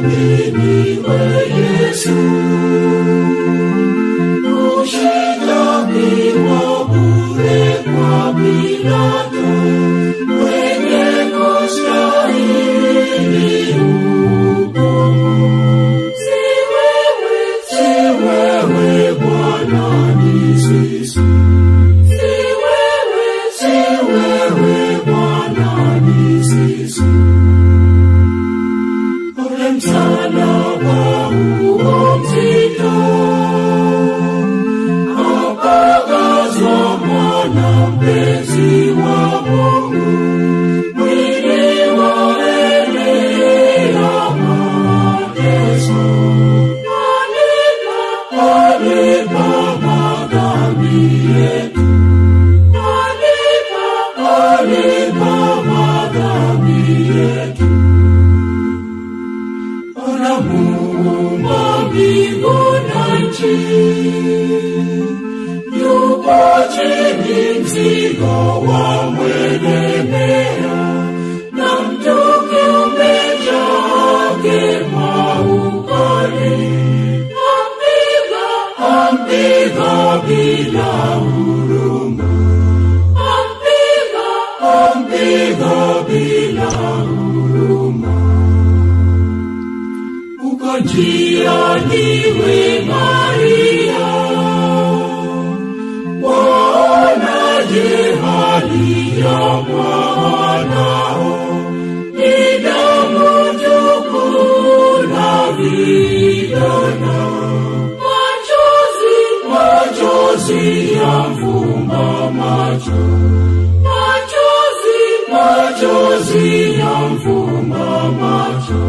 Aminiwe Yesu, kushitakiwa bure kwa Pilato, mwenye kustahili hukumu. Si wewe, si wewe Bwana, ni sisi. Si wewe, si wewe Bwana, ni sisi. Ule msalaba huo mzito, akagazwa Mwana mpenzi wa Mungu, mwili waelea mateso. Alipa madhambi yetu, alipa madhambi yetu. Ona Muumba mbingu na nchi, yupo chini mzigo wamwelemea, na mtu kiumbe chake kwa ukali, ampiga bila huruma, ampiga bila huruma. Uko njiani we Maria, waonaje hali ya mwanao? Ni damu tupu na vidonda, machozi, machozi yamfumba macho, machozi, machozi yamfumba macho.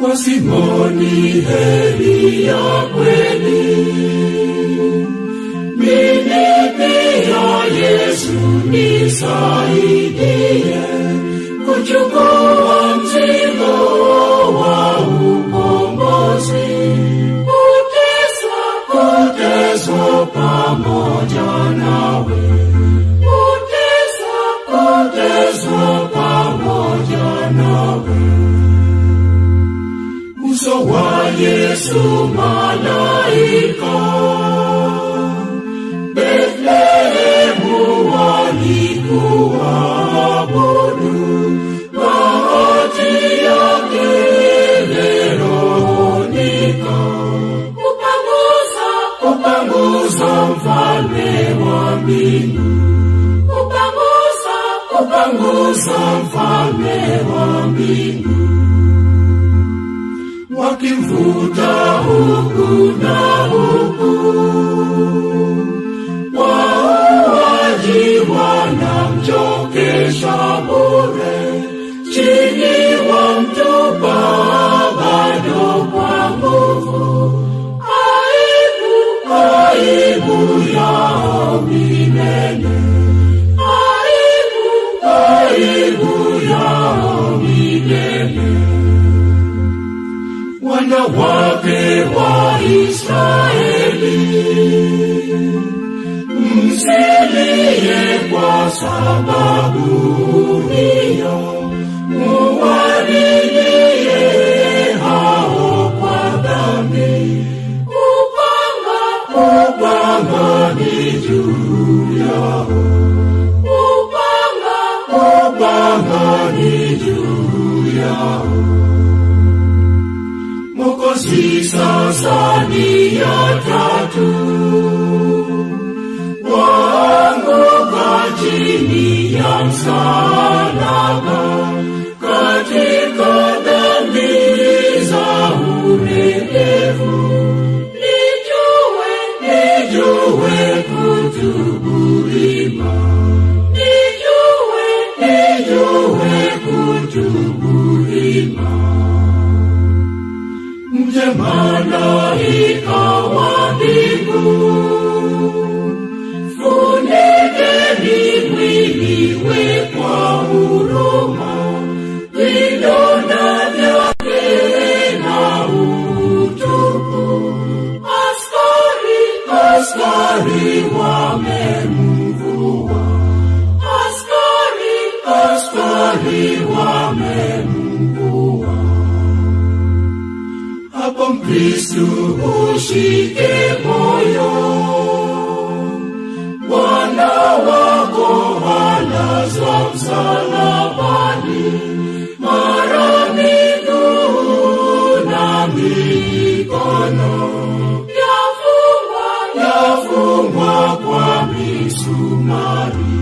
Kwa Simoni heri ya kweli, mimi pia Yesu nisaidie, kuchukua mzigo wa ukombozi, kuteswa pamoja nawe, kuteswa pamoja nawe. Uso wa Yesu malaika, Bethlehemu walikuabudu, bahati yake Veronika, upanguza mfalme wa mbingu, upanguza mfalme wa mbingu. Wakimvuta huku na huku, wauaji wanamchokesha bure, chini wamtupa bado kwa nguvu. Aibu, aibu yao milele, aibu, aibu yao milele. Wanawake wa Israeli, msilie kwa sababu hiyo, muwalilie hao kwa dhambi. Upanga ni juu yao, upanga ni juu yao. Mwokozi sasa ni ya tatu, waanguka chini ya msalaba, katika dhambi za ulegevu. Nijue kutubu ima, nijue kutubu ima. Mje malaika wa mbingu, funikeni mwili we kwa huruma, vidonda vyake na utupu. Askari wamemvua, askari wamemvua. Kristu ushike moyo, Bwana wako alazwa msalabani, mara miguu na mikono yafungwa kwa misumari,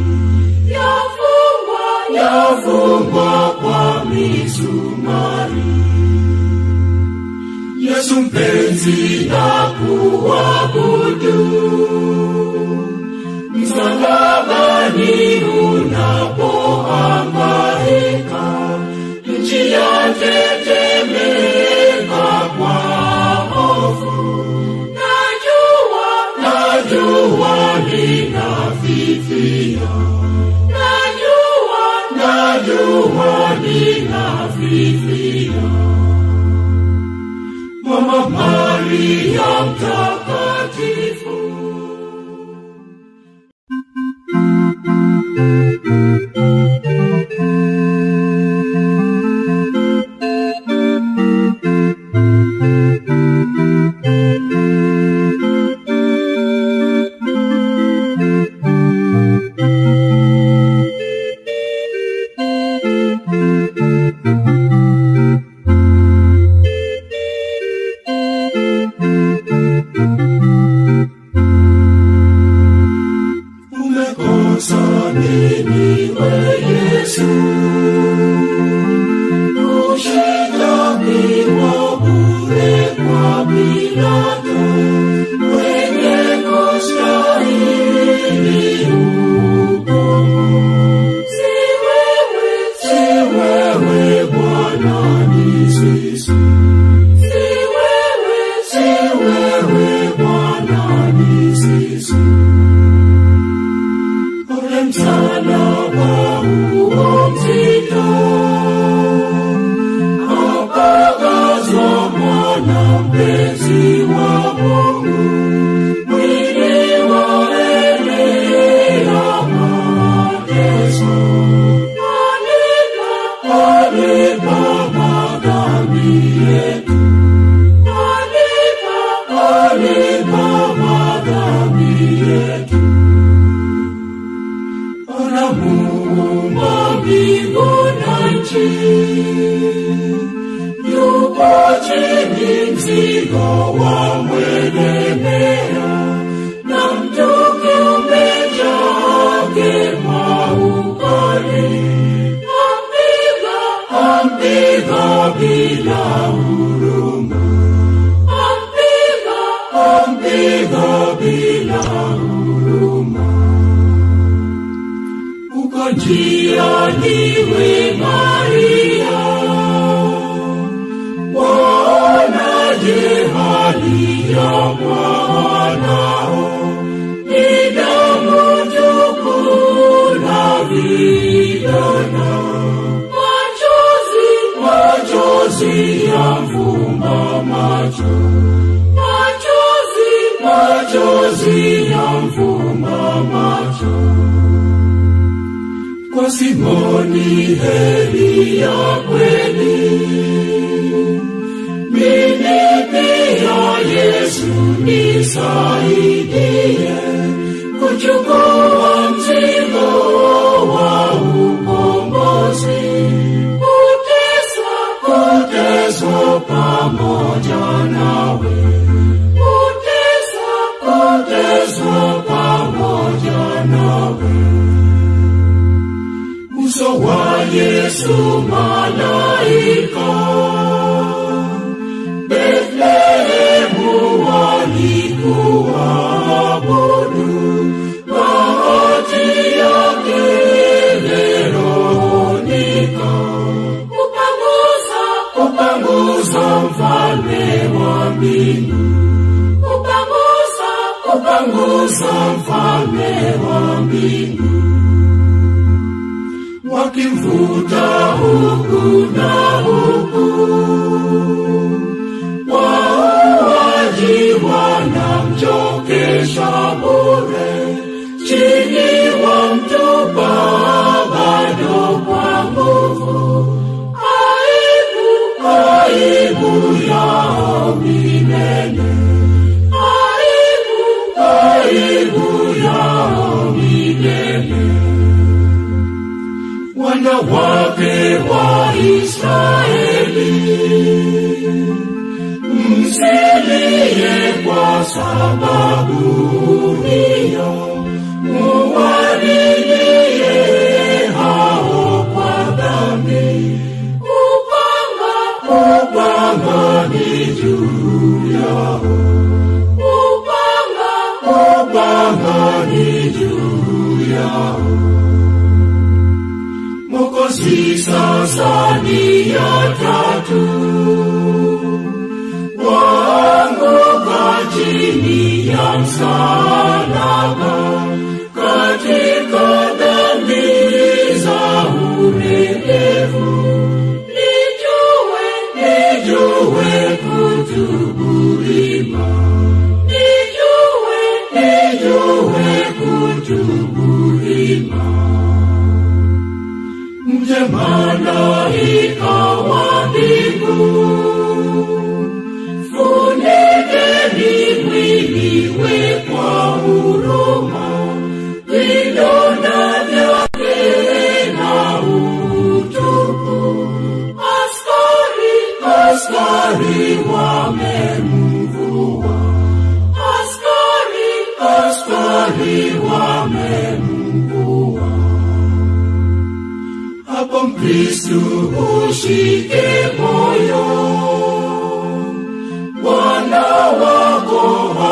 yafungwa kwa misumari. Yesu mpenzi nakuabudu, msalabani unapohangaika, nchi yatetemeka kwa hofu. Najua ninafifia, najua ninafifia. Mama Maria mtakatifu. Umekosa nini we Yesu, kushitakiwa bure kwa Pilato, mwenye kustahili hukumu? Si wewe Bwana, ni sisi. Si wewe Bwana, ni sisi. Ule msalaba huo mzito, akagazwa mwana mpenzi wa Mungu, mwili waelea mateso, alipa madhambi yetu, alipa madhambi yetu. Ona Muumba mbingu na nchi, yupo chini mzigo wamwelemea, na mtu kiumbe chake kwa ukali, ampiga bila huruma, ampiga bila huruma. Uko njiani we Maria, waonaje hali ya mwanao? Ni damu tupu na vidonda, machozi yamfumba macho, machozi yamfumba macho. Kwa Simoni heri ya kweli, mimi pia Yesu nisaidie, kuchukua mzigo wa ukombozi, kuteswa pamoja nawe, kuteswa pamoja nawe. Uso wa Yesu malaika, Bethlehemu walikuabudu, bahati yake Veronika, upangusa mfalme wa mbingu, upangusa mfalme wa mbingu. Wakimvuta huku na huku, wauaji wanamchokesha bure, chini wamtupa bado kwa nguvu, aibu yao milele. Israeli, msilie kwa sababu hiyo, muwalilie hao kwa dhambi. Upanga, upanga ni juu yao, upanga, upanga ni juu yao. Mwokozi sasa ni ya tatu, waanguka chini ya msalaba, katika dhambi za ulegevu. Nijue, nijue kutubu ima, nijue, nijue kutubu ima. Mje malaika wa mbingu, funikeni mwili we kwa huruma, vidonda vyake na utupu. Askari, askari wamemvua, askari, askari wamemvua. Hapo Mkristu ushike moyo, Bwana wako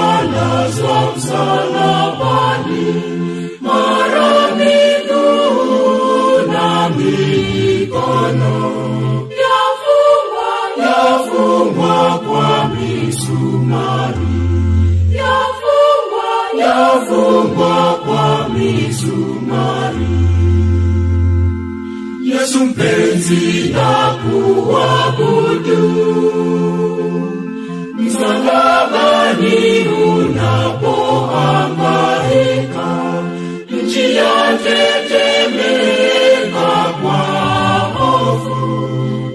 alazwa msalabani, mara miguu na mikono yafungwa, yafungwa kwa misumari, yafungwa, yafungwa kwa misumari. Yesu mpenzi na kuabudu, msalabani unapohangaika, nchi yatetemeka kwa hofu.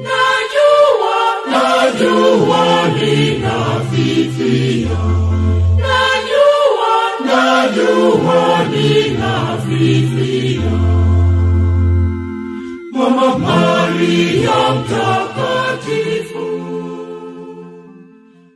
Najua, najua ninafifia, najua, najua ninafifia. Mama Maria mtakatifu,